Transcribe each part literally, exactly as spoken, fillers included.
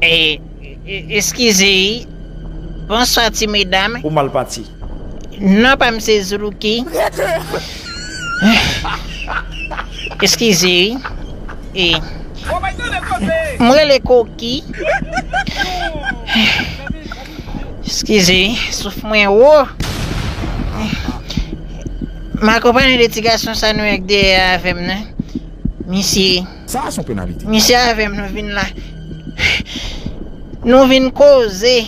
E, e, eskize, wi. Bonswa, ti medam. Ou mal pati. Non pa m se Zoulouki. Eskize, wi. E, m rele Koki. Eskize, souf mwen wo. M akonpanye de ti gason sa nou ek dèyè avè m nan. Misye. Sa a se yon penalite. Misye avè m, nou vin la. Nou vin koze.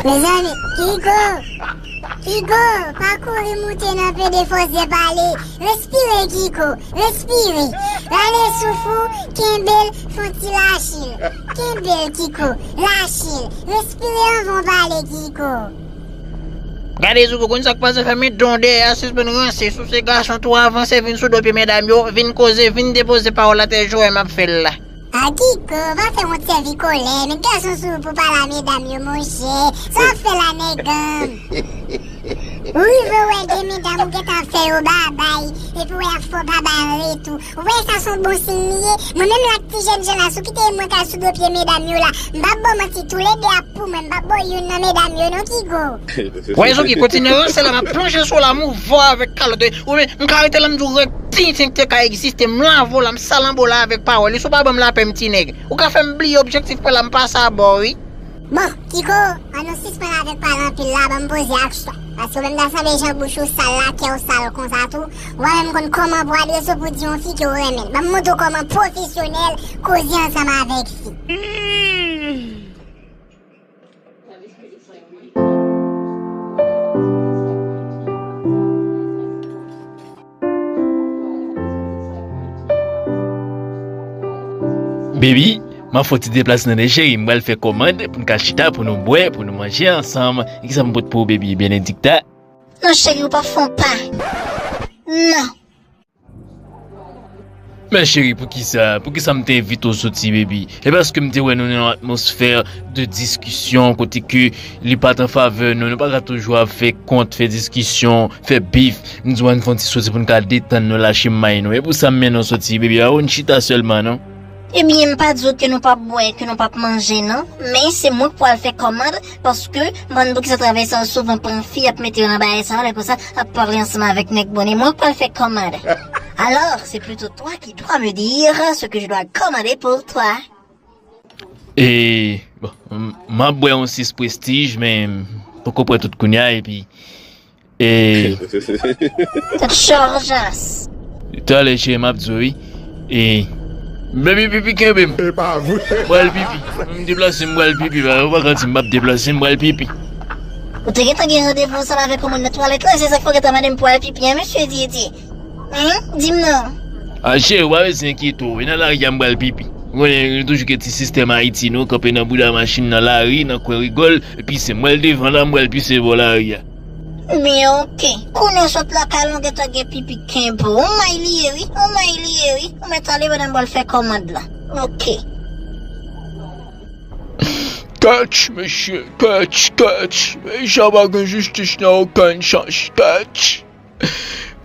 Mezanmi, Kiko! Kiko! Pa kouri moute nan pede fòs de pale. Respire, Kiko! Respire! Rale souf ou, kenbe l, fè yon ti lache l. Kenbe l, Kiko! Lache l! Respire anvan w pale, Kiko! Gade Zouko, konn sa k pase, fèmen don dèyè a, sispann ranse, si w se gason tou, avanse vin sou do pye medam yo, vin koze, vin depoze pawòl atè, Joel m ap fè l la. A Kiko, pa fè wont sèvi kolè, met gason sou ou pou pale a medam yo, monchè. Sa w ap fè la, nèganm? Ou rive wè de medam ou gentan fè yo babay, epi w ap fè w babay an retou. Ou wè sa se yon bon siy li ye? Mwen menm la ak ti jèn jan la, si w kite mwen ka sou do pye medam yo la, m p ap ba w manti, toulede ap pou mwen, m p ap ba w youn nan medam yo non, Kiko. Wè Zouki, kontinye ranse la, m ap plonje sou w la, m ouvè w avèk kalòt. Ou men, m ka rete la, m di w rèd tintin te ka egziste, m lave w la, m salanbo la avèk pawòl. Si w pa ban m lapè, m ti nèg. Ou ka fè m bliye objektif mwen la, m pase abò, wi. Bon, Kiko, ann nou sispann avèk pale anpil la, ban m poze aksyon. Paske ou menm ta sanble jan bouch ou sal la, kè w sal konsa tou. Ou pa menm konn kòman pou adrese w pou di yon fi ke w renmen l. Ban m montre w kòman pwofesyonèl koze ansanm avèk fi. Baby, m ap fè yon ti deplase nan de cheri, m pral fè kòmand pou n ka chita, pou nou bwè, pou nou manje ansanm. E kisa m pote pou ou, baby? Benedikta? Non, cheri, ou p ap fè yon pa. Non. Men cheri, poukisa? Poukisa m te envite w soti, baby? E paske m te wè nou nan yon atmosfè de diskisyon, kote ke li pa t an favè nou, nou pa ka toujou ap fè kont, fè diskisyon, fè bif. M di w ann fè yon ti soti pou n ka detann nou, lache may nou. E pou sa m mennen w soti, baby, pa pou n chita sèlman, non. Ebyen, m pa di w ke nou p ap bwè, ke nou p ap manje, non. Men se mwen k pral fè kòmand, paske m pa konn poukisa travèsè yo souvan pran fi, ap mete yo nan bagay sa yo, lè konsa, ap pale ansanm avèk nèg bone. Mwen k pral fè kòmand. Alors, c'est plutôt toi qui dois me dire ce que je dois commander pour toi. E, bon, m, m ap bwè yon sis prestij, men m poko pran tout kounye a, epi E. Tèt chòjas. Talè cheri, m ap di w, wi. E. Baby, pipi kenbe m. E pa vre. M pral pipi. M deplase, m pral pipi. Ou pa ka di m p ap deplase, m pral pipi. Ou te gentan gen randevou ansanm avèk yon moun nan twalèt la, se sa k fè w gentan mande m pou al pipi an, mesye Didi. Hen? Di m non. A, cheri, ou pa bezwen enkyete w. E nan lari a m pral pipi. Ou konnen, nou toujou gen ti sistèm Ayiti, nou kanpe nan bouda machin nan lari, nan kwen rigòl, epi se m pral devan la, m pral pise bò lari a. Ebyen, oke. Kounye w sot lakay la, w gentan gen pipi kenbe w. On may li ye, wi. On may li ye, wi. Ou mèt ale pandan m pral fè kòmand la. Oke. Kèch, mesye, kèch, kèch. Mejan pa gen jistis nan okenn sans. Kèch.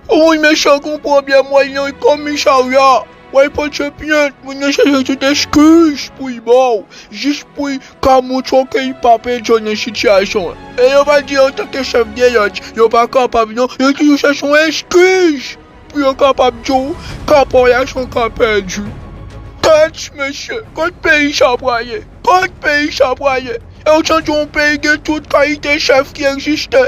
Yon moun mechan gen pwoblèm, w al nan komisarya, w al pote plent, moun nan chèche tout eskiz pou l ba w, jis pou l ka montre w ke l pa pèdi w nan sitiyasyon an. E yo pa di antanke chèf de lòd, yo pa kapab non, yo toujou chèche yon eskiz pou yo kapab di w ka pa w la se yon ka pèdi. Kèch, mesye, kot peyi sa prale? Kot peyi sa prale? E w santi yon peyi gen tout kalite chèf ki egziste.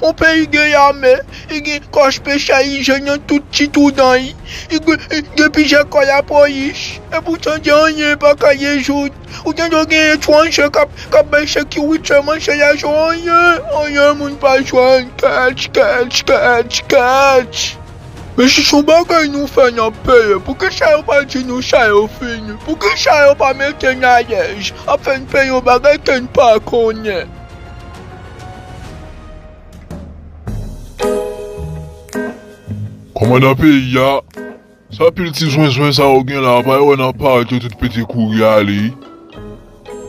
Yon peyi gen lame, li gen kò espesyalize nan tout ti twou dan li, li gen, li gen plizyè kò lapolis, epoutan gen anyen li pa ka rezoud. Ou tande w gen etranje k ap, k ap bay sekirite, manchè, lè se anyen, anyen moun pa jwenn. Kèch, kèch, kèch, kèch. Men si se yon bagay nou fè n ap peye, poukisa yo pa di nou sa yo fini? Poukisa yo pa mete n alèz ap fè n peye yon bagay ke n pa konnen? Kòmandan peyi a, sa pil ti zwenzwen sa yo gen la, pa yo wè n ap pati yo tout pete kouri ale.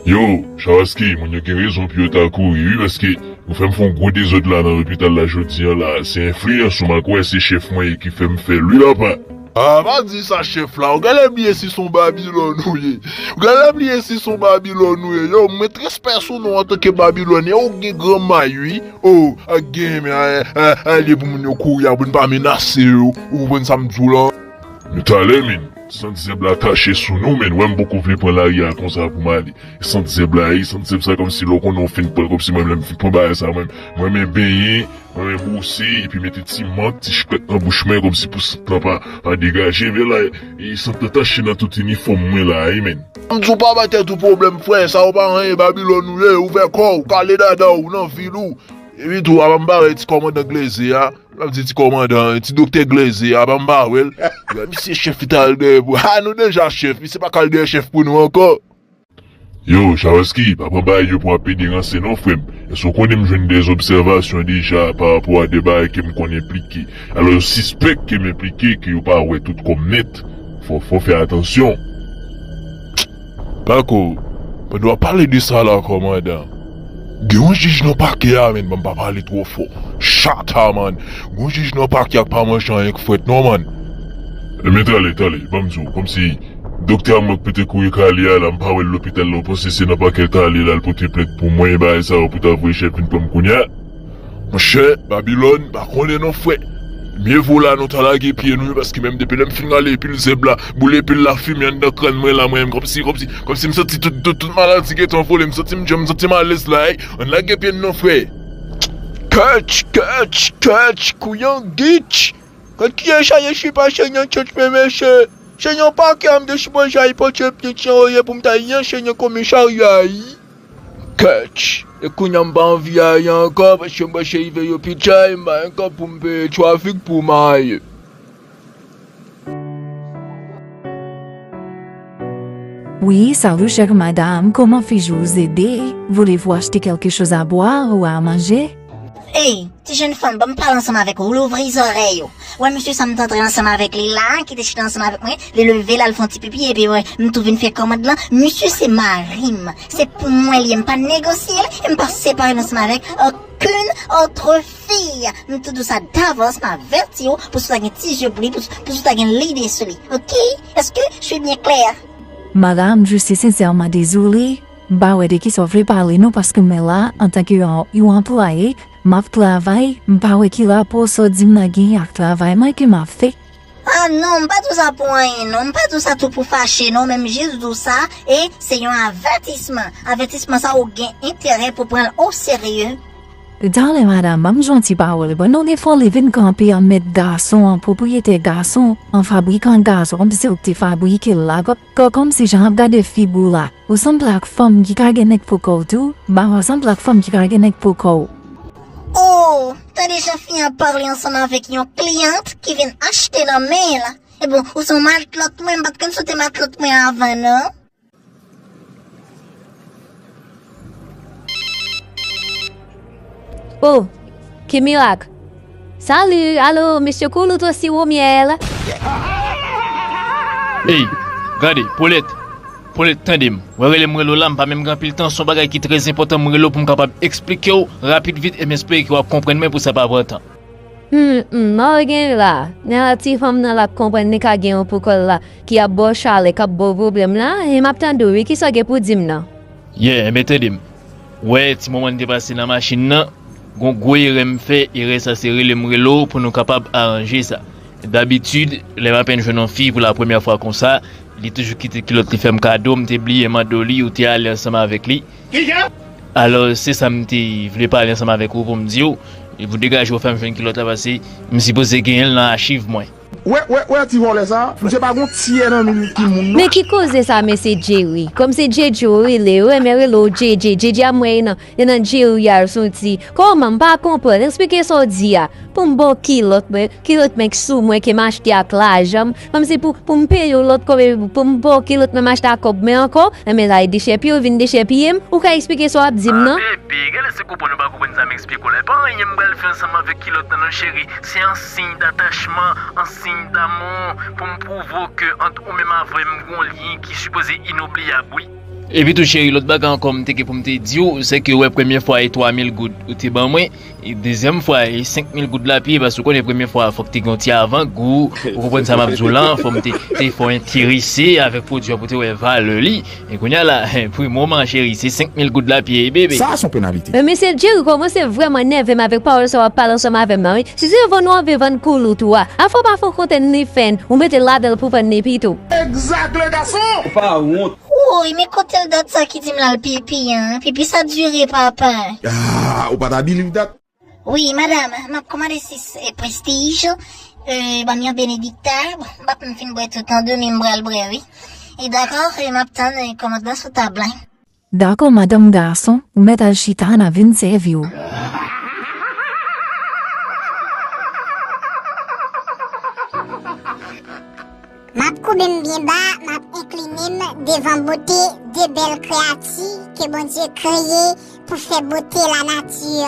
Yo, Chawaski, moun yo gen rezon pou yo ta kouri, wi, paske ou fè m fè yon gwo dezòd la nan lopital la jodi a la. Se enfliyans ou, m a kwè se chèf mwen ki fè m fè l, wi, papa. Ah, pa di sa, chèf la. Ou genlè bliye si se yon Babilòn ou ye. Ou genlè bliye si se yon Babilòn ou ye. Yo, m met respè sou non antanke Babilòn. Yo, ou gen gran may, wi. Oh, ak gen, men, eh, eh, eh, li pou moun yo kouri a, pou n pa menase yo. Ou konprann sa m di w la? Men talè, men. Sant zèb la tache sou nou, men. Wè, m poko vle pran lari a konsa pou m ale. Sant zèb la, e sant zèb sa, kòmsi lè w konnen w fin pran l, kòmsi mwen, lè m fin pran bagay sa, mwen, mwen, men benyen, mwen, men bwose, epi mete ti mant, ti chikèt nan bouch mwen, kòmsi pou sant lan pa, pa degaje, men la, e sant lan tache nan tout inifòm mwen la, e, men. M di w pa bay tèt ou pwoblèm, frè, sa yo pa anyen, Babilòn ou ye, ouvè kò w, kale dada w nan vil ou. Epi tou, apa m pa wè ti kòmandan Gleze a, m ap di ti kòmandan, ti doktè Gleze a, apa m pa wè l. Misye chèf li t al dèyè pou, ha, nou deja chèf, misye pa ka al dèyè chèf pou nou ankò. Yo, Chavski, pa pran bagay yo pou ap pede ranse non, frè m. Èske w konnen m jwenn de obsèvasyon deja pa rapò a de bagay ke m konn enplike? Alò, yo sispèk ke m enplike, ke yo pa wè tout kò m nèt. Fò, fò fè atansyon. Pako, pandan w ap pale de sa la, kòmandan, gen yon jij nan pakè a, men, ban m pa pale twò fò. Chata, man. Gen yon jij nan pakè a k pa manje anyen k frèt non, man. Men talè, talè, ban m di w, kòmsi Doktè a mwen k pete kouri kale a la, m pa wè l lopital la, w panse se nan pakè l ta ale la, l pote plent pou mwen, e bagay sa yo pou ta voye chèf vin pran m kounye a? Monchè, Babilòn, pa konnen non, frè. Mye vo la nou ta lage pye nou, paske menm depi lè m fin rale pil zèb la, boule pil lafimen anndan kràn mwen la, mwen menm, kòmsi, kòmsi, kòmsi m santi tout, tout, tout maladi gentan vole, m santi m djanm, m santi m alèz la, ey. Ann lage pye n non, frè. Kèch, kèch, kèch, kouyon gitch. Kot ki e chaye chipa chen yon chèch men mesye? Chen yon pakè an m te sipoze al pote pye chen oye pou m ta yon chen yon komisarya, wi. Kèch. E kounye a m pa anvi ale ankò, paske m panse rive yo pitay, m pa gen kòb pou m peye trafik pou m ale. Oui, salut chère madame, comment puis-je vous aider? Voulez-vous acheter quelque chose à boire ou à manger? Ey, ti jenn fanm, ban m pale ansanm avèk ou, louvri zòrèy ou. Wè misye sa m t antre ansanm avèk li la, ki te chita ansanm avèk mwen, li leve l al fè yon ti pipi, epi wè, m tou vin fè kòmand lan. Misye se mari m, se pou mwen li ye, m pa negosye l, e m pa separe l ansanm avèk okenn òt fi. M tou di w sa davans, m avèti w, pou si w ta gen ti zye pou li, pou, pou si w ta gen lide sou li. Oke? Èske je suis bien clair? Madame, je suis sincèrement désolé, m pa wè de kisa w vle pale non, paske mwen la, antanke yon, yon anplwaye, m ap travay, m pa wè ki rapò sa w di m nan genyen ak travay mwen ke m ap fè. Ah non, m pa di w sa pou anyen non, m pa di w sa tou pou fache non, men m jis di w sa, e se yon avètisman. Avètisman sa ou gen enterè pou pran l oserye. Talè madanm, ban m jwenn ti pawòl, ban nou defwa li vin kanpe an mèt gason, an pwopriyetè gason, an fabrikan gason, kòmsi w te fabrike l la, kò, kò, kòmsi jan ap gade figi w la, ou sanble ak fanm ki ka gen nèg pou kò w tou, ba w sanble ak fanm ki ka gen nèg pou kò w. Oh, tande jan fi an ap pale ansanm avèk yon kliyant ki vin achte nan men l. Ebon, ou se yon matlòt mwen, m pa t konn si w te matlòt mwen avan non. Oh, ki mirak! Salut, allô, monsieur Koulout aussi au miel? Ey, gade, Polèt, Polèt, tande m. Wè rele m rele w la, m pa menm gen anpil tan, se yon bagay ki trè enpòtan m rele w pou m kapab eksplike w rapid vit e m espere ke w ap konprann mwen pou sa pa pran tan. Hmm, hmm, m a wè gen la. Nan la ti fanm nan l ap konprann li ka gen yon pou kò l la, ki ap ba w chalè, k ap ba w pwoblèm la, e m ap tande w wi, kisa w gen pou di m nan? Yeah, enben tande m. Wè, ti moman n te pase nan machin nan, gon gwo erè m fè, erè sa se rele m rele w pou nou kapab aranje sa. Dabitid, lè m apèn jwenn yon fi pou la premyè fwa konsa, li toujou kite kilòt li fè m kado, m te bliye mande w li, ou te ale ansanm avèk li. Alò, se sa m te vle pale ansanm avèk ou pou m di w, e pou degaje w fè m jwenn kilòt la, paske m sipoze genyen l nan achiv mwen. Wè, wè, wè ti vòlè sa, misye pa gon tyè nan mil ki moun non. Men ki koze sa mesye Jerry? Kòmsi Jeje w rele, yo renmen rele w Jeje, Jeje a mwen e nan, e nan Jerry a l soti. Kòman? M pa konprann, eksplike sa w di a. Pou m ba w kilòt mwen, kilòt mwen k sou mwen ke m achte ak lajan m, kòmsi pou, pou m peye w lòt kòb epi pou m ba w kilòt mwen m achte ak kòb mwen ankò, enben sa e dechèpiye w vin dechèpiye m, ou ka eksplike sa w ap di m nan? Baby, genlè se konprann ou pa konprann sa m eksplike w la. E pa anyen m pral fè ansanm avèk kilòt lan non cheri. Se an siy datachman, an siy damou, pou m pwouve w ke ant ou menm avè m gon lyen ki sipoze inobliyab, wi. Epi tou, cheri, lòt bagay ankò m te gen pou m te di w, se ke, w wè, premye fwa e twa mil goud ou te ban mwen, e dezyèm fwa e senk mil goud lapye, paske w konnen premye fwa fòk te gen yon ti avangou, ou konprann sa m ap di w la, fò m te, te fè w enterese avèk pwodui a pou te wè valè li. E kounye a la, pou moman, cheri, se senk mil goud lapye, bebe. Sa a se yon penalite. Men mesye Jerry kòmanse vrèman nève m avèk pawòl sa w ap pale ansanm avè m nan, wi. Si se vann ou anvi vann koulout ou a, afè w pa fè w kont OnlyFans, ou mete labèl pou vann li pito. Egzak, le gason! Ou pa wont. Woy, men kote l dat sa ki di m l al pipi an? Pipi sa dire, papa. Ah, ou pa ta believe that? Wi, madam, m ap kòmande sis, eh, Prestige, eh, ban m yon Benedicta. Bon, m p ap menm fin bwè tout non, demi m pral bwè, wi. E dakò, eh, m ap tann, eh, kòmandman sou tab la. Dakò, madanm, gason, ou mèt al chita, n a vin sèvi w. M ap koube m byen ba, m ap enkline m devan bote de bèl kreyati ke Bondye kreye pou fè bote lanati.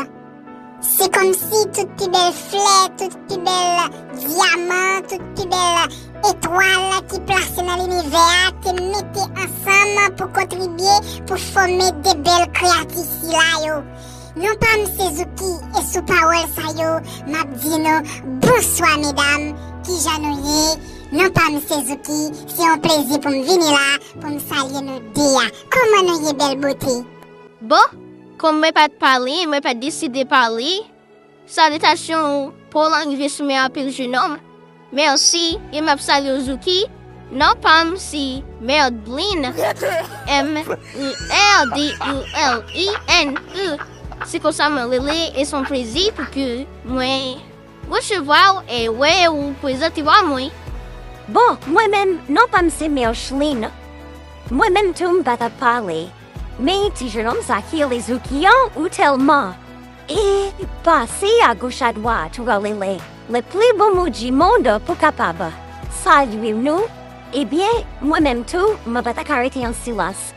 Se kòmsi tout pi bèl flè, tout pi bèl dyaman, tout pi bèl etwal ki plase nan linivè a te mete ansanm pou kontribye pou fòme de bèl kreyati sila yo. Non pa m se Zouki, e sou pawòl sa yo, m ap di nou, bonswa medam, kijan nou ye? Non pa m se Zouki, se yon plezi pou m vini la, pou m salye nou de a. Kòman nou ye, bèl bote? Bon, kòm mwen pa t pale, mwen pa t deside pale, salitasyon'w pa rive sou mwen anpil, jenòm. Mèsi, e m ap salye w, Zouki. Non pa m se Merdline, M E R D U L I N E. Se konsa mwen rele, e se yon plezi pou ke mwen resevwa w e wè ou prezante w a mwen. Bon, mwen menm, non pa m se Mercheline. Mwen menm tou, m pa t ap pale. Men ti jenòm sa ki rele Zouki an, ou tèlman e pase agoch adwat, ou rele le pli bon mou di mond pou kapab salye nou. Ebyen, mwen menm tou, mwen pa ta ka rete an silans.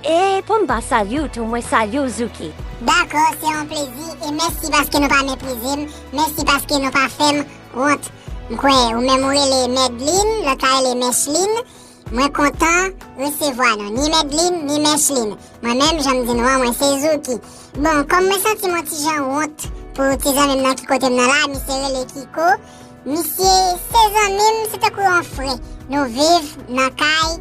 E pou m pa salye w tou, mwen salye w, Zouki. Dakò, se yon plezi, e mèsi paske nou pa meprize m, mèsi paske nou pa fè m wont. M kwè ou menm ou rele Medline, lòt la rele Mèchlin. Mwen kontan resevwa nou, ni Medline, ni Mèchlin. Mwen menm, jan m di nou an, mwen se Zouki. Bon, kòm mwen santi m yon ti jan wont pou ti zanmi m nan ki kote m nan la, misye rele Kiko. Misye se zanmi m, se tankou yon frè. Nou viv nan kay,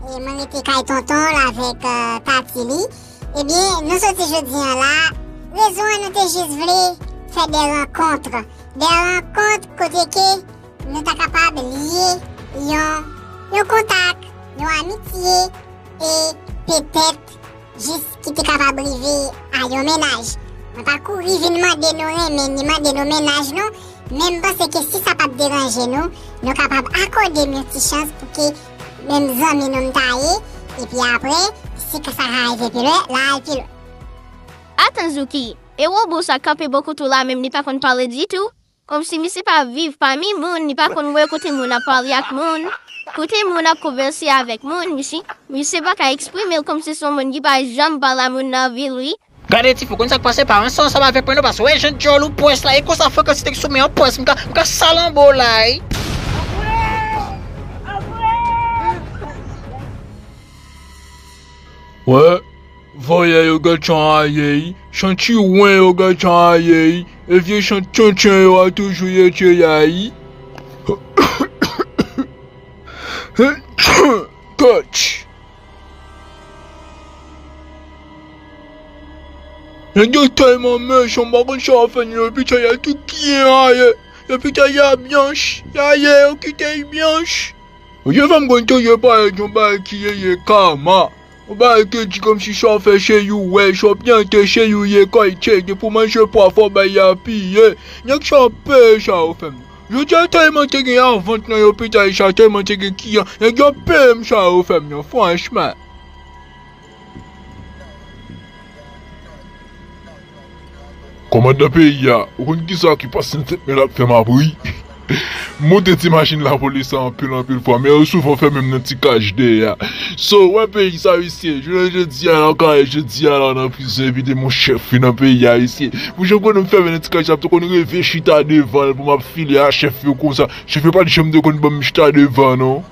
e mwen rete kay tonton l avèk, eh, tati li. Ebyen, nou soti jodi an la, rezon an nou te jis vle fè de rankont. De rankont kote ke nou ta kapab lye yon, yon kontak, yon amitye, e petèt jis ki te kapab rive a yon mennaj. Mwen pa kouri vin mande nou renmen ni mande nou mennaj nou, men m panse ke si sa p ap deranje nou, nou kapab akòde m yon ti chans pou ke menm zanmi nou m ta ye, epi apre, si sa ka rive pi lwen, l a al pi lwen. Atann, Zouki, e wobo sa kanpe bò kote w la menm, li pa konn pale ditou? Kòmsi misye pa viv pami moun, li pa konn wè kote moun ap pale ak moun, kote moun ap konvèse avèk moun, misye, misye pa ka eksprime l, kòmsi se yon moun ki pa janm pale a moun nan vi l, wi. Gade ti fi, w konn sa k pase, pa ranse ansanm avèk mwen non, paske w wè jan djòl ou pwès la, e konsa frekansite k sou men an pwès, m ka, m ka salanbo la, wi. Wè, vòyè yo gentan ale, wi. Chantiwen yo gentan ale, wi. E vye chan-, chantiwen yo a toujou ye te la, wi. Kach. Nèg yo tèlman mechan, m pa konn sa yo fè, yo pita y a tou kiyen ale. Yo pita y a byanch, y a ye, yo kite y byanch. Yo fè m konn tou, yo parèt yon bagay ki ye, ye kama. Yon bagay ke di kòmsi sa w fè se ou wè, sa w plante se ou rekòlte, depi w manje pwa fò bay apiye. Nèg sa peye sa yo fè m. Jodi a tèlman te gen avant nan lopitay sa, tèlman te gen kiyan, nèg yo peye m sa yo fè m nan, franchman. Kòmandan peyi a, ou konn kisa ki pase nan tèt mwen l ap fè m ap ri? M monte ti machin lapolis la anpil, anpil fwa, men yo souvan fèmen m nan ti kach dèyè a. So, wè peyi sa, mesye, jounen jodi a, nan kare jodi a la, nan prizon, epi de mon chèf nan peyi a, mesye. Pou jan konnen m fèmen nan ti kach la, m te konn reve chita devan l pou m ap file a chèf yo konsa. Chèf yo pa t janm te konn ban m chita devan, non.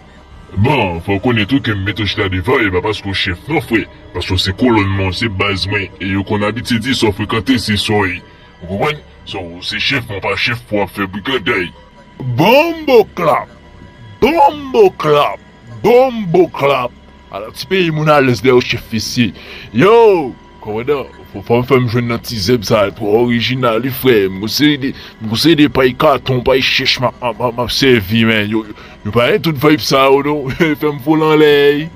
Bon, fò w konnen tou ke m met ou chita devan, e pa paske w chèf non, frè. Paske w se kolòn mwen, w se baz mwen, e yo konn abitye di sa w frekante, se sa w ye. Ou konprann? So, ou se chèf mwen, w pa chèf pou w ap fè briganday. Bonboklap! Bonboklap! Bonboklap! Ala ti peyi moun alèz lè yo chèf mesye. Yo! Kòmandan, fò, fò m fè m jwenn nan ti zèb sa, twò orijinal wi frè. M gon seri de, m gon seri de pay katon, pay chèch m ap, m ap, m ap, m ap sèvi, men. Yo, yo, yo pa gen tout vibe sa yo, non. Fè m vole anlè.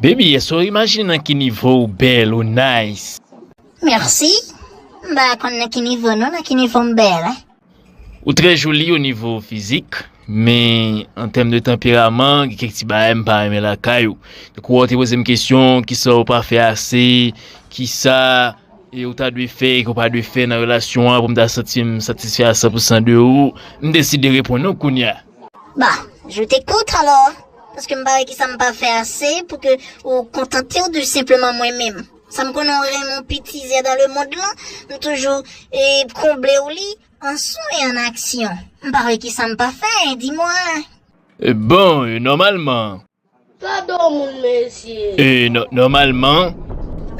Baby, èske w imajine nan ki nivo ou bèl, ou nice? Mèsi. M pa konn nan ki nivo non, nan ki nivo m bèl, hein. Ou trè joli o nivo fizik, men an tèm de tanperaman, gen kèk ti bagay m pa renmen lakay ou. Donk, ou wè, ou te poze m kesyon, kisa ou pa fè ase, kisa e ou ta dwe fè, e ke ou pa dwe fè nan relasyon an pou m ta santi m satisfè a san pou san de ou, m deside reponn ou kounye a. Bah, je t'écoute alors, paske m pa wè kisa m pa fè ase pou ke ou kontante w de senpleman mwen menm. Sa m konnen w renmen w piti zè dans le monde lan, m toujou e konble w li, en son et en action. M pa wè kisa m pa fè, dis-moi. E bon, e nòmalman. Gade yon moun, mesye. E nò-, nòmalman.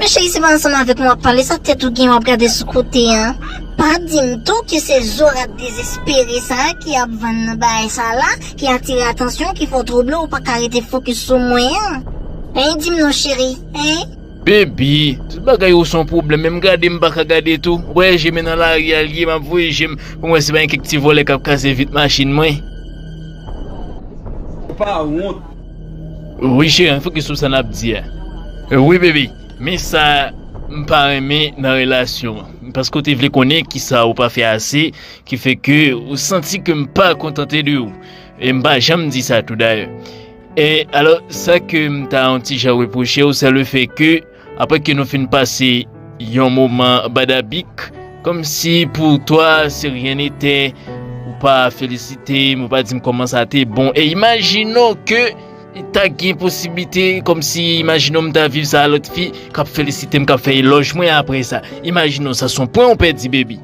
Men cheri, se pa ansanm avèk mwen w ap pale, sa tèt ou gen w ap gade sou kote an. Pa di m tou ke se zo rat dezespere sa a ki ap vann nan bagay sa la, ki atire atansyon, ki fè w twouble, ou pa ka rete fokis sou mwen an. Hein, di m non, cheri, hein? Baby, tout bagay ou se yon pwoblèm, menm gade m pa ka gade tou. Ou wè je m nan lari a l ye, m ap voye je m pou m wè si pa gen kèk ti vòlè k ap kase vit machin mwen. Ou pa wont. Wi cheri, ann fokis sou sa n ap di a. Wi baby, men sa m pa renmen nan relasyon an. Paske w te vle konnen kisa ou pa fè ase, ki fè ke ou santi ke m pa kontante de ou. E m pa janm di sa tou dayè. E alò, sa ke m ta yon ti jan repwoche w, se le fè ke, apre ke nou fin pase yon moman badabik, kòmsi pour toi, c'est rien n'était, ou pa felisite m, ou pa di m kòman sa te bon. E imajine w ke ta gen posiblite, kòmsi imajine w m ta viv sa a lòt fi k ap felisite m, k ap fè elòj mwen apre sa. Imajine w sa, se yon pwen ou pèdi, baby.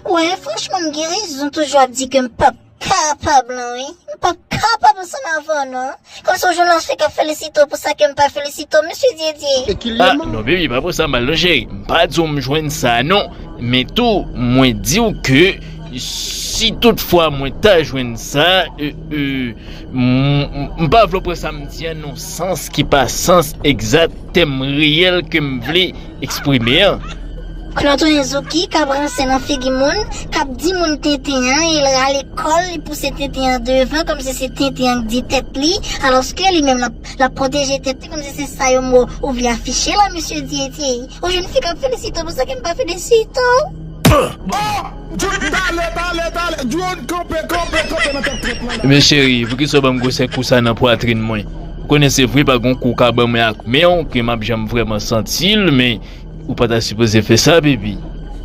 Wè, franchman, m gen rezon toujou ap di ke m p ap kapab lan, wi. M p ap kapab ansanm avè w, non. Kòmsi w jwenn yon fi k ap felisite w pou sa ke m pa felisite w, mesye Dyedye. Ah, non, baby, pa pou sa, m al non, cheri. M pa di w m jwenn sa, non. Men tou, mwen di w ke si toutfwa mwen ta jwenn sa, e, e, m, m, m pa vle w pran sa m di an nan sans ki pa sans egzat tèm reyèl ke m vle eksprime an. Klòt Wenzuki k ap ranse nan figi moun, k ap di moun tenten an, e l rale kò l, li pouse tenten an devan, kòmsi se tenten an k di tèt li, alòske li menm l ap, l ap pwoteje tèt li, kòmsi se sa yo mo ou vle afiche la, mesye Dyedye. Ou jwenn fi k ap felisite w pou sa ke m pa felisite w. Talè, talè, talè, John, kanpe, kanpe, kanpe nan tèt trèt lan la. Men cheri, poukisa w ban m gwosè kou sa nan pwatrin mwen? Ou konnen se vre pa gon kou w ka ban mwen ak men w ke m ap janm vrèman santi l, men ou pa ta sipoze fè sa, baby.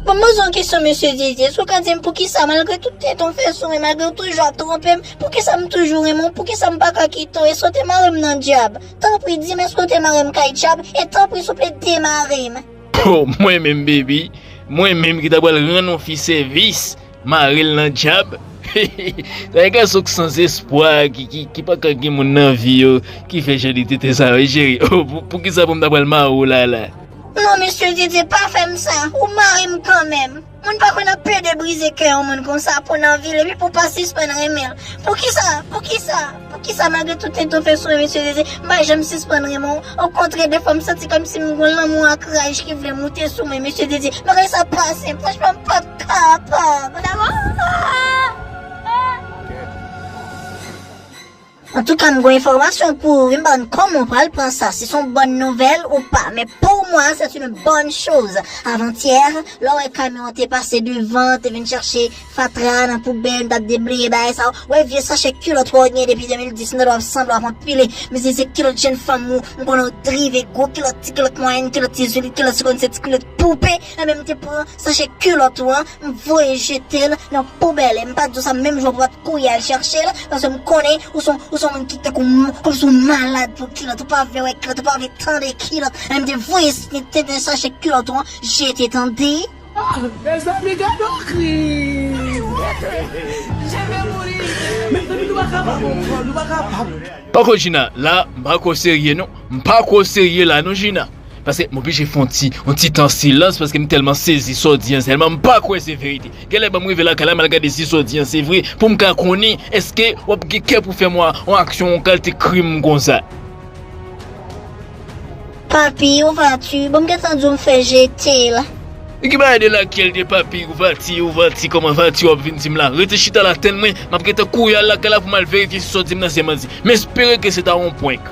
Bon, m poze w kesyon, mesye Dyedye, èske w ka di m poukisa, malgre tout tenten w fè sou mwen, malgre w toujou ap twonpe m, poukisa m toujou renmen w, poukisa m pa ka kite w, èske w te mare m nan dyab? Tanpri, di m, èske w te mare m kay dyab? E tanpri, souple, demare m. Oh, mwen menm, baby. Mwen menm ki ta pral rann yon fi sèvis, mare l nan dyab. Sa e gason k sanzespwa, ki, ki, ki pa ka gen moun nan vi yo, ki fè jan de tenten sa yo, cheri. Oh, pou, poukisa pou m ta pral mare w la, la? Non, mesye Dyedye, pa fè m sa. Ou mare m kanmenm. Moun pa konn ap plede brize kè yon moun konsa pou nan vil, epi pou pa sispann renmen l. Poukisa? Poukisa? Poukisa malgre tout tenten w fè sou mwen, mesye Dyedye, m pa janm sispann renmen w? Okontrè, defwa m santi kòmsi m gon lanmou ak raj ki vle moute sou mwen, mesye Dyedye. Bagay sa pa senp, franchman, m p ap kapab. Antouka, m gon enfòmasyon pou ou, wi, m pa konn kòman w pral pran sa, si se yon bòn nouvèl ou pa, men pour moi, c'est une bonne chose. Avantyè, lè w wè kamyon an te pase devan, te vin chache fatra nan poubèl, m t ap debleye bagay sa yo. Wè vye sachè kilòt wè w gen depi de mil dis nan w ap sanble w ap anpile. Men se, se kilòt jèn fanm ou, m konnen w drive, gwo kilòt, ti kilòt mwayèn, kilòt ti zoli, kilòt segonn, se ti kilòt poupe. Ebyen, m te pran sachè kilòt ou an, m voye jete l nan poubèl. E m pa di w sa menm jan w pa t kouri al chache l, paske m konnen ou se yon, ou se yon moun ki tankou m, kòmsi w malad pou kilòt, ou pa vle wè kilòt, ou pa vle tande kilòt. Ebyen, m te voye tenten sachè kilòt ou an, jete, tande. Mezanmi, gade yon kriz. Mezanmi, nou pa kapab, nou pa kapab. Pako Gina, la, m pa kwè w serye non. M pa kwè w serye la non, Gina. Paske m oblije fè yon ti, yon ti tan silans paske m tèlman sezi sa w di an, sèlman m pa kwè se verite. Genlè ban m rive lakay la, m al gade si sa w di an se vre, pou m ka konnen èske w ap gen kè pou fè m yon, yon aksyon, yon kalite krim konsa. Papi, ouvati, bon, m gentan di w m fè jete la. E ki bagay de lakyèl de papi, ouvati, ouvati, kòman vati w ap vin di m la? Rete chita la, tann mwen, m ap gentan kouri al lakay la pou m al verifye si sa w di m nan se manti. M espere ke se ta yon prank.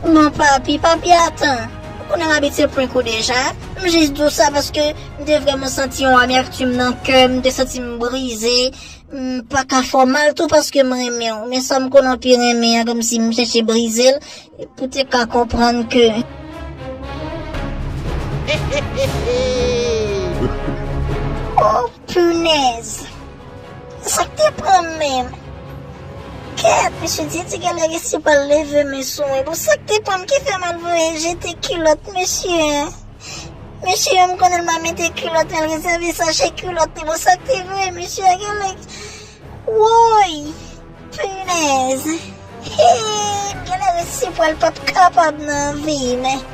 Non, papi, papi, atan. Ou konnen m abitye prank ou deja. M jis di w sa paske m te vrèman santi yon amyaktim nan kè m, m te santi m brize. M pa ka fè w mal tou paske m renmen w. Men sa m konn anpi renmen an, kòmsi m chèche brize l, pou te ka konprann ke. Oh, punèz! Sa k te pran m menm? Kèt, mesye Didi genlè resi pral leve men sou mwen. Bon, sa k te pran m ki fè m al voye jete kilòt mesye an? Mesye an, m konnen l pa mete kilòt, men l rezève sachè kilòt li. Bon, sa k te voye mesye a genlè. Woy! Pinèz! Hey, m genlè resi pral p ap kapab nan vi, men.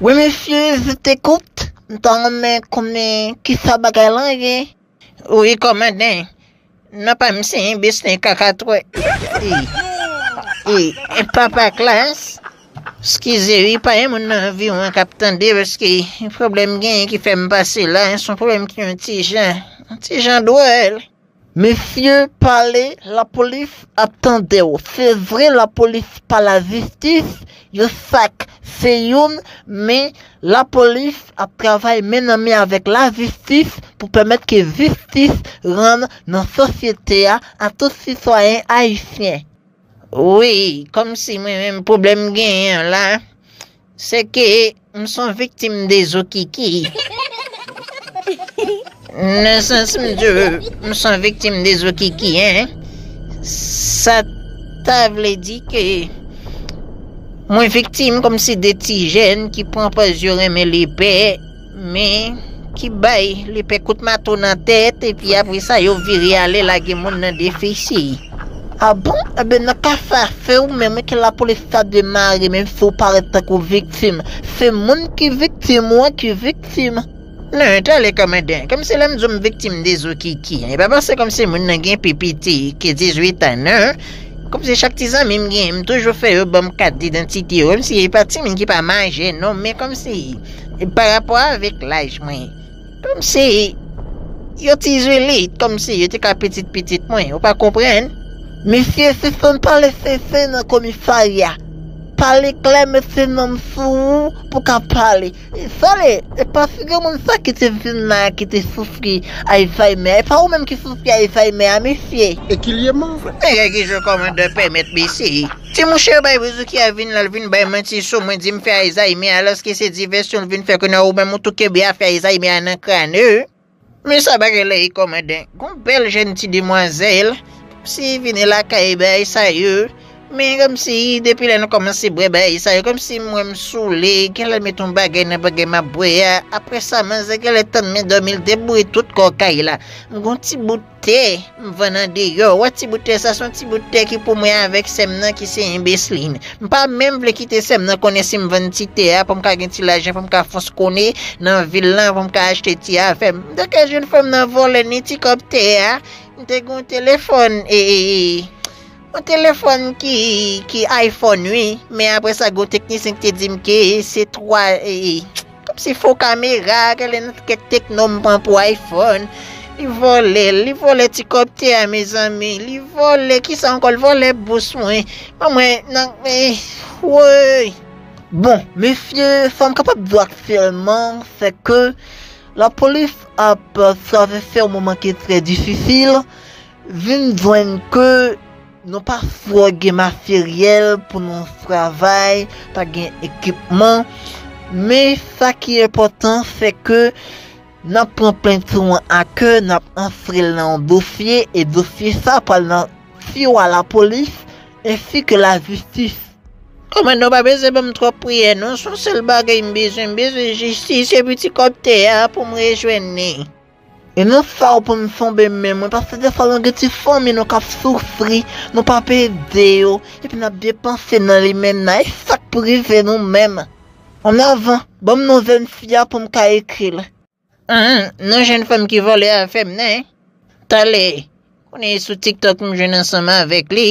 Wi, mesye, je t'écoute. M ta renmen konnen kisa bagay lan ye. Wi, kòmandan. Non pa m se enbesil kaka twè. E, e, e papa Klas. Eskize wi, pa gen moun nan anviwon an k ap tande paske pwoblèm genyen ki fè m pase la. Se yon pwoblèm ki yon ti jan, yon ti jan dwòl. Mesye, pale, lapolis ap tande w. Se vre, lapolis pa lajistis, yo sak se youn, men lapolis ap travay men nan men avèk lajistis pou pèmèt ke jistis rann nan sosyete a, a tout sitwayen ayisyen. Wi, kòmsi mwen menm pwoblèm m genyen an la, se ke m se yon viktim de zo kiki. Nan sans m di w, m se yon viktim de zo kiki, en. Sa ta vle di ke mwen viktim kòmsi de ti jèn ki pran pòz yo renmen lepè, men ki bay lepè kout mato nan tèt, epi apre sa yo vire ale lage moun nan defisi. A bon? Ebyen, nan ka sa, se ou menm wi ke lapolis ta dwe mare, menm si w parèt tankou viktim. Se moun ki viktim ou an ki viktim. Non, tande kòmandan, kòmsi lè m di w m viktim de zo kiki, e pa paske kòmsi moun nan gen pi piti ke dizuit an, non. Kòmsi chak ti zanmi m genyen, m toujou fè yo ban m kat didantite yo, kòmsi e pa timoun ki pa majè, non, men kòmsi, e pa rapò avèk laj mwen. Kòmsi yo ti izolit, kòmsi yo te ka pitit pitit mwen, ou pa konprann? Mesye, sispann pale sensen nan komisarya. Pale klè, mete nan m sou ou pou ka pale. E sale, e pa figi moun sa ki te vin la, ki te soufri Alzheimer. E pa ou menm ki soufri Alzheimer a, mesye. E ki lye man? Men gade ki jan kòmandan pèmèt mesye. Ti mouche yo bay bouzouki a vin la, l vin bay manti sou mwen, di m fè Alzheimer, alòske se divèsyon l vin fè kounye a, ou menm ou tou kenbe afè Alzheimer a nan kràn ou. Men sa bagay la ye kòmandan. Gon bèl jèn ti demwazèl, si vini lakay bagay sa yo. Men kòmsi depi lè nou kòmanse bwè bagay sa yo, kòmsi m wè m soule, genlè l met yon bagay nan bagay m ap bwè a. Apre sa, manzè genlè tann men dòmi, l deboure tout kò kay la. M gon ti bout tè m vann andeyò. Wè ti bout tè sa, se yon ti bout tè ki pou mwen avèk sè m nan ki se Enbeslin. M pa menm vle kite sè m nan konnen si m vann ti tè a, pou m ka gen ti lajan, pou m ka fons konnen nan vil lan, pou m ka achte ti afè m. M te ka jwenn fanm nan vòlè ni ti kòb tè a. M te gen yon telefòn, e, e, e, yon telefòn ki, ki iPhone, wi. Men apre sa, gen yon teknisyen ki te di m ke se twa, e, e, kòmsi fo kamera, genlè nan kèk tekno m pran pou iPhone. Li vòlè, li vòlè ti kòb tè a, mezanmi. Li vòlè, kisa ankò? Li vòlè bous mwen. Ban mwen, nan, eh, woy. Bon, mesye, sa m kapab di w aktyèlman, se ke lapolis ap travèse yon moman ki trè difisil. vin jwenn ke nou pa twò gen materyèl pou nou travay, pa gen ekipman. Men sa ki enpòtan, se ke n ap pran plent ou an a kè, n ap antre l nan yon dosye, e dosye sa pral nan tiwa lapolis ensi ke lajistis. Kòmandan, w pa bezwen ban m twòp priyè non, se yon sèl bagay m bezwen, m bezwen jistis epi ti kòb tè a pou m rejwenn li. E nan sa w pou m sonbe men mwen, paske defwa nou gen ti fanmi nou k ap soufri, nou p ap ede yo, epi n ap depanse nan limena, e sa k pou rive nou menm? Annavan, ban m non jèn fi a pou m ka ekri l. Ahn, non jèn fanm ki vòlè afè m nan, en? Talè, konnen e sou TikTok m jwenn ansanm avèk li.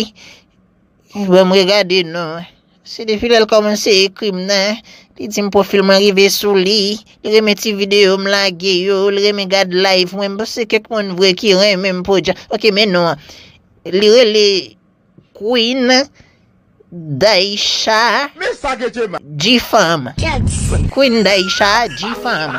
Ban m regade non. Se depi lè l kòmanse ekri m nan, li di m pwofil mwen rive sou li, li renmen ti videyo m lage yo, li renmen gad live mwen, m panse kèk moun vre ki renmen m podyab. Ok, men non an. Li rele Queen Daisha Men sa ke Djema. G-Fam. Queen Daisha G-Fam.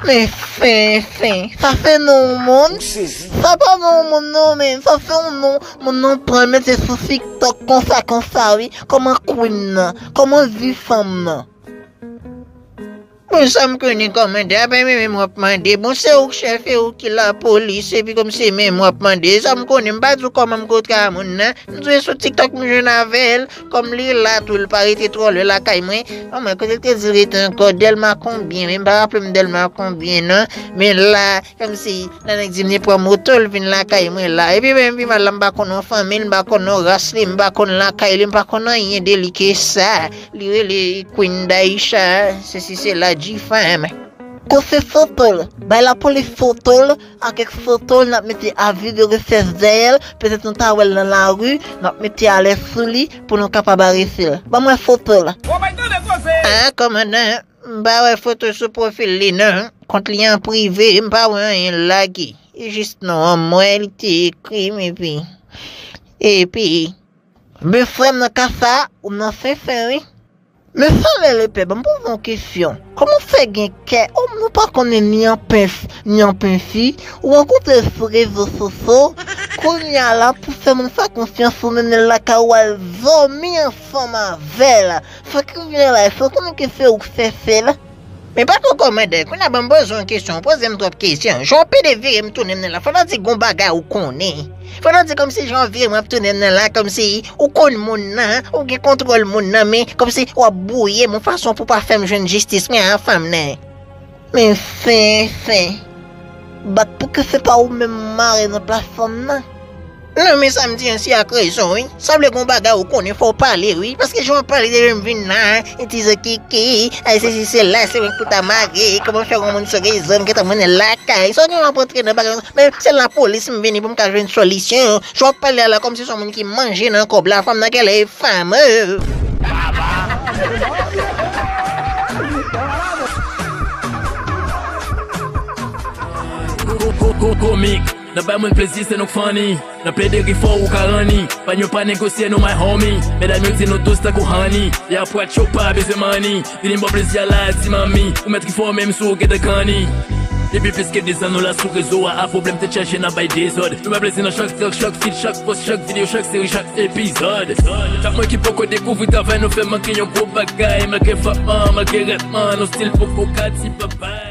Men fen, fen. Sa se non yon moun. Sa pa non yon moun non, men sa se yon non moun nan pran mete sou TikTok konsa, konsa, wi. Kòman Queen nan? Kòman G-Fam nan? Bon, sa m konnen kòmandan, apa menm w ap mande. Bon, se ou k chèf, e ou ki lapolis, epi kòmsi menm w ap mande. Sa m konnen, m pa di w kòman m kontre a moun nan. M di w e sou TikTok m jwenn avè l. Kòm li la tou, li pa rete twò lwen lakay mwen. An mwen, kote l te di l rete ankò? Dèlma konbyen? Men m pa raple m Dèlma konbyen non. Men la, kòmsi nan nèg di m li pran moto, l vin lakay mwen la. Epi menm pi mal la, m pa konn non fanmi l, m pa konn non ras li, m pa konn lakay li, m pa konn anyen de li ke sa. Li rele Queen Daisha, sesi sela, G-Fam. Kote foto l? Bay lapolis foto l, ak kèk foto l, n ap mete avi de rechèch dèyè l, petèt nou ta wè l nan lari, n ap mete alèt sou li pou nou kapab arete l. Ban mwen foto l. Ah, kòmandan, m pa wè foto sou pwofil li non. Kont li an prive, m pa wè anyen lage. E jis non an m wè li te ekri m epi, epi. Men frè m nan ka sa, ou nan fen fen wi. Men sa lè lepè, ban m poze yon kesyon. Kòman w fè gen kè, o nou pa konnen ni an pen, ni an pen fi, ou rankontre l sou rezo sosyo, kounye a la pou fè moun sa konfyans ou mennen l lakay ou al dòmi ansanm avè l. Sa k rive la, èske w konnen ke se ou k chèche l? Men pa twò kòmandan, kounye a ban m poze w yon kesyon, ou poze m twòp kesyon. Jan w pede vire m tounen m nan la, fò nan di gon bagay ou konnen. Fò nan di kòmsi jan w vire m ap tounen m nan la, kòmsi ou konn moun nan, ou gen kontwòl moun nan, men kòmsi w ap bwouye m yon fason pou w pa fè m jwenn jistis mwen a fanm nan. Men fen, fen. Bat pou ke se pa ou menm m mare nan plas fanm nan. Non, men sa m di an se ak rezon, wi. Sanble gon bagay ou konnen, fò w pale, wi. Paske jan w ap pale depi m vin la, e ti zo kiki, ay sesi sela, se mwen k pou ta mare, kòman fè yon moun sou rezo, m gentan mennen l lakay. Sa w gen w ap antre nan bagay, men se lapolis m vini pou m ka jwenn solisyon. Jan w ap pale a la, kòmsi se yon moun ki manje nan kòb la, fanm nan genlè e fame. Komik. Nan bay moun plezi, se nou k funny. Nan plede ri fò ou ka ranni. Panyo pa negosye nou, my homie. Medam yo di nou dous tankou honey. E apwat yo pa bezwen money. Vini m ba w plezi a la, ti manmi. Ou mèt ri fò menm si w gentan kanni. Depi plis ke dezan nou la sou rezo a, a pwoblèm tèt chaje n ap bay dezòd. Nou bay plezi nan chak trèk, chak feat, chak post, chak videyo, chak seri, chak epizòd. Chak moun ki poko dekouvri travay nou fè, manke yon gwo bagay, malgre fòman, malgre rètman, nou stil poko ka di babay.